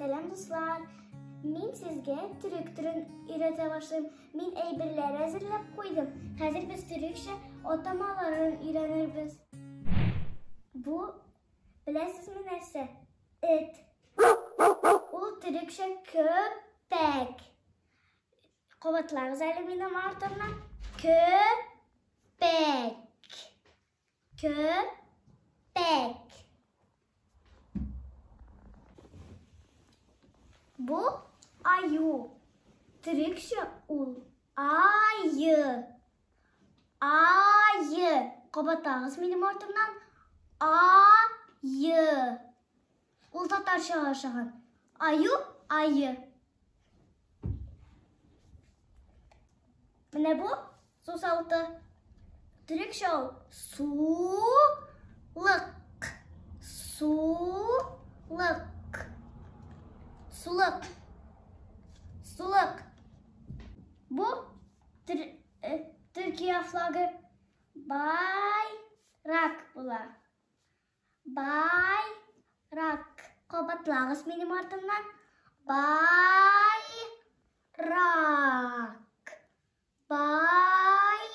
Сәлам, дуслар! Мин сезгә төрек телен өйрәтә башлыйм. Мин әйберләр әзерләп куйдым. Хәзер без төрекчә атамаларын өйрәнербез. Бу, беләсезме нәрсә? Эт. Ул төрекчә көпәк. Кабатлагыз әле минем артымнан. Көпәк. Көпәк. Бу аю. Төрекчә ул айы. Айы. Кабатлагыз минем артымнан. Айы. Ул татарча ашаган. Аю, айы. Менә бу су савыты. Төрекчә ул сулык. Сулык. Сулык. Сулык. Бу Төркия флагы байрак була. Байрак. Кабатлагыз минем артымнан. Байрак. Байрак.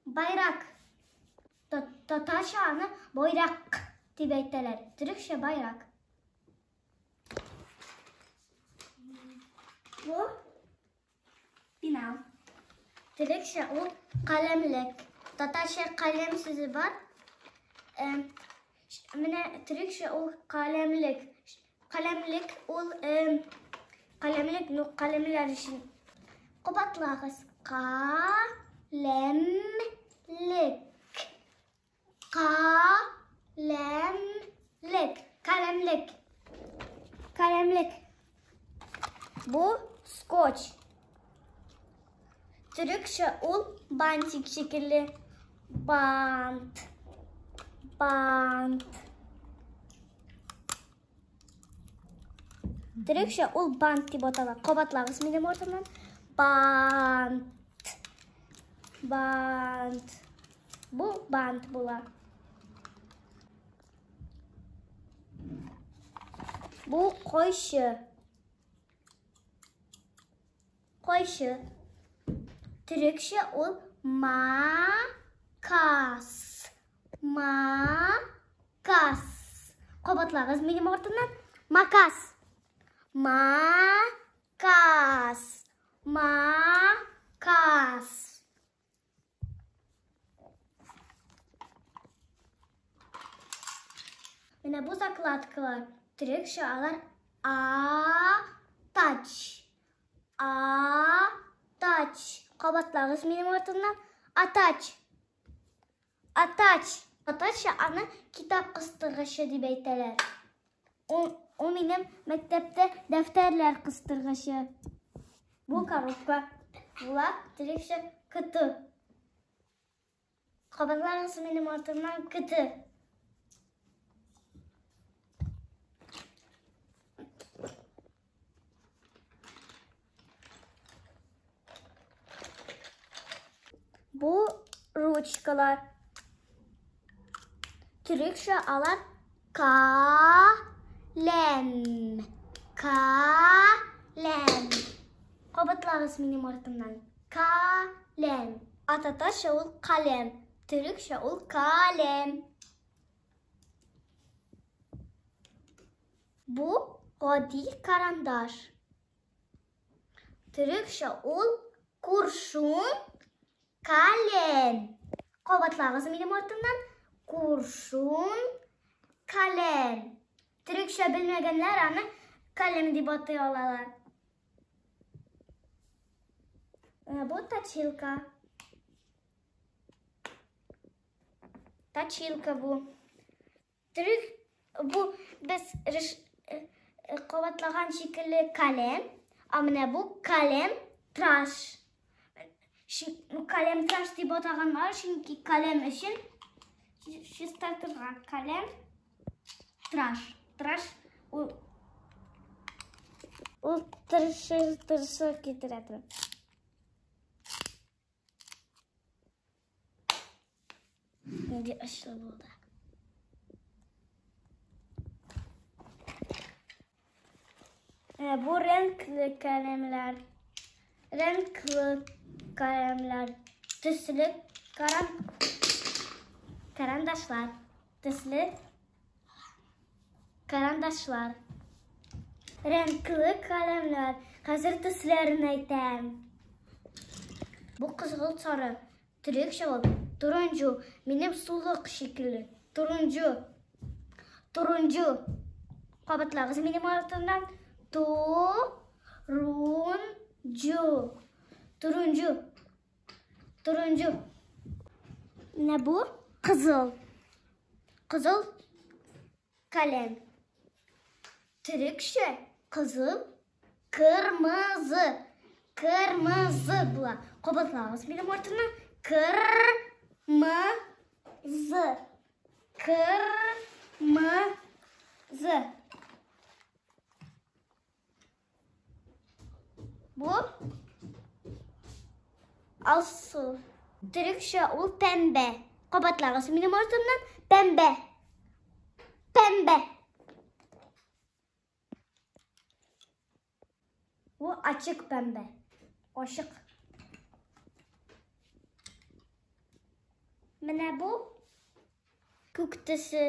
Байрак. Татарча аны бойрак дип әйтәләр. Төрекчә байрак. Бу пенал. Төрекчә ул каләмлек. Татарча каләм сүзе бар. Менә төрекчә ул каләмлек. Каләмлек ул каләмлек, ну, каләмләр өчен. Кабатлагыз. Каләмлек. Каләмлек. Каләмлек. Каләмлек. Бу скотч. Төрекчә ул бантик шикелле. Бант. Бант. Төрекчә ул бант дип атала. Кабатлагыз минем артымнан. Бант. Бант. Бу бант була. Бу кайчы. Кайчы. Төрекчә ул макас. Макас. Кабатлагыз минем артымнан. Макас. Макас. Макас. Менә бу закладкалар. Төрекчә алар атач. Атач. Кабатлагыз минем артымнан. Атач. Атач. Татарча аны китап кыстыргычы дип әйтәләр. Ул минем мәктәптә дәфтәрләр кыстыргычы. Бу коробка. Була төрекчә кыты. Кабатлагыз минем артымнан кыты. Бу ручкалар. Төрекчә алар каләм. Каләм. Кабатлагыз минем артымнан. Каләм. А татарча ул каләм. Төрекчә ул каләм. Бу гади карандаш. Төрекчә ул куршун каләм. Кабатлагыз минем артымнан. Куршун каләм. Төрекчә белмәгәннәр аны каләм дип атый алалар. Бу точилка. Точилка бу. Төрек бу без кабатлаган шикелле каләм, ә менә бу каләм траш. Каләм траш дип атаганнар, чөнки каләм өчен чистартырга каләм траш. Траш ул тырышы китерә торып. Нинди очлы булды. Менә бу рәнкле каләмләр. Рәнкле каләмләр. Төсле карандашлар. Төсле карандашлар. Рәнкле каләмләр. Хәзер төсләрен әйтәм. Бу кызгылт сары. Төрекчә ул turuncu. Минем сулык шикелле. Turuncu. Turuncu. Кабатлагыз минем артымнан. Turuncu. Turuncu. Turuncu. Менә бу кызыл. Кызыл каләм. Төрекчә кызыл кырмызы. Кырмызы була. Кабатлагыз минем артымнан. Кырмызы. Кырмызы. Бу алсу. Төрекчә ул пәмбә. Кабатлагыз минем артымнан. Пәмбә. Пәмбә. Бу ачык пәмбә. Ачык. Менә бу күк төсе.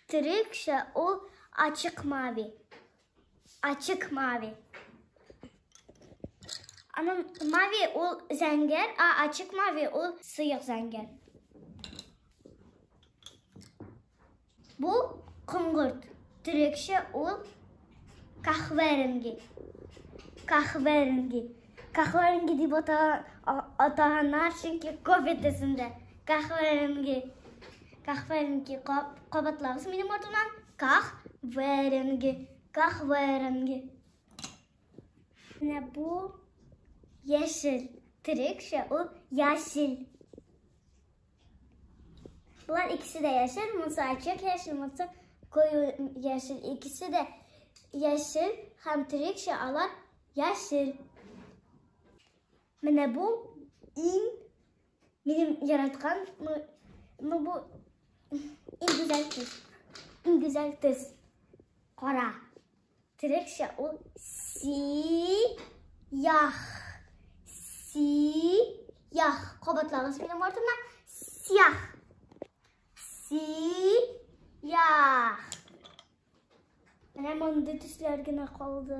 Төрекчә ул ачык мави. Ачык мави. Аның мави ул зәңгәр, а ачык мави ул сыек зәңгәр. Бу коңгырт. Төрекчә ул kahverengi. Kahverengi. Kahverengi дип атаганнар, чөнки кофе төсендә. Kahverengi. Kahverengi. Кабатлагыз минем артымнан. Kahverengi. Kahverengi. Менә бу яшел. Төрекчә ул яшел. Булар икесе дә яшел, монысы ачык яшел, монысы кою яшел. Икесе дә яшел һәм төрекчә алар яшел. Менә бу иң минем яраткан, ну бу иң гүзәл төс. Иң гүзәл төс. Кара. Төрекчә ул сиях. Сиях. Кабатлагыз минем артымнан. Сиях. Сиях. Менә мондый төсләр генә калды.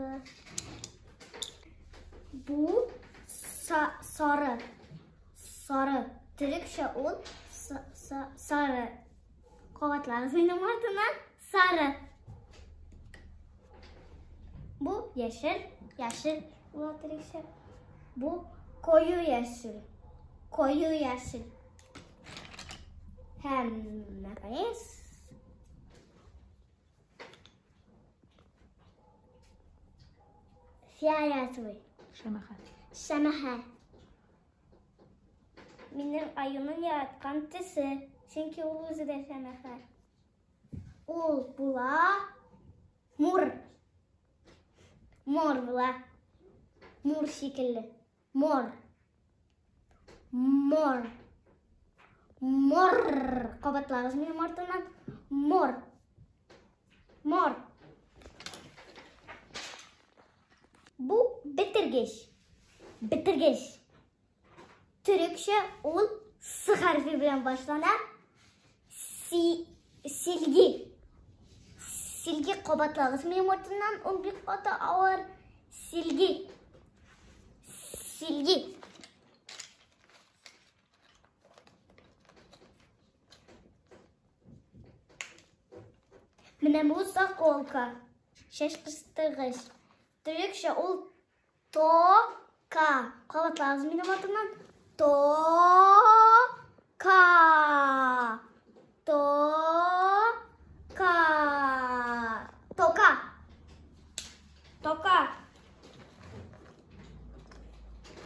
Бу сары. Сары. Төрекчә ул сары. Кабатлагыз минем артымнан. Сары. Бу яшел. Яшел була төрекчә. Бу кою яшел. Кою яшел. Һәм, наконец, фиолетовый. Шәмәхә. Шәмәхә. Минем аюның яраткан төсе, чөнки ул үзе дә шәмәхә. Ул була мур. Мор була. Мур шикелле. Мор. Мор. Мор. Кабатлагыз минем артымнан. Мор. Мор. Бу бетергеч. Бетергеч. Төрекчә ул С хәрефе белән башлана. Силги. Силги кабатлагыз минем артымнан. Ул бик каты авыр. Силги. Силги. Менә бу заколка. Чәч кыстыргыч. Төрекчә ул тока. Кабатлагыз минем артымнан. Тока. Тока. Тока. Тока.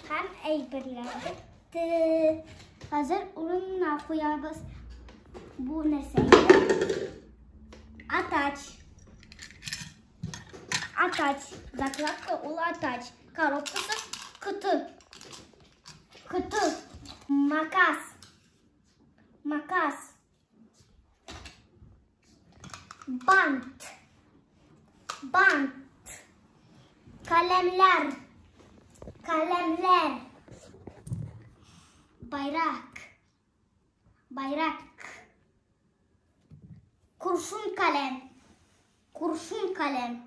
Һәм әйберләр бетте. Хәзер урынына куябыз. Бу нәрсә инде? Атач. Атач. Закладка ул атач. Коробкасы көтү. Көтү. Макас. Макас. Бант. Бант. Каләмләр. Каләмләр. Байрак. Байрак. Куршун каләм. Куршун каләм.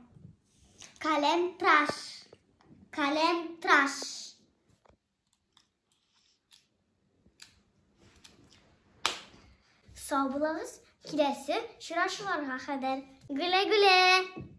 Каләм траш. Каләм траш. Сау булыгыз, киләсе очрашуларга кадәр. Гөлә-гөлә!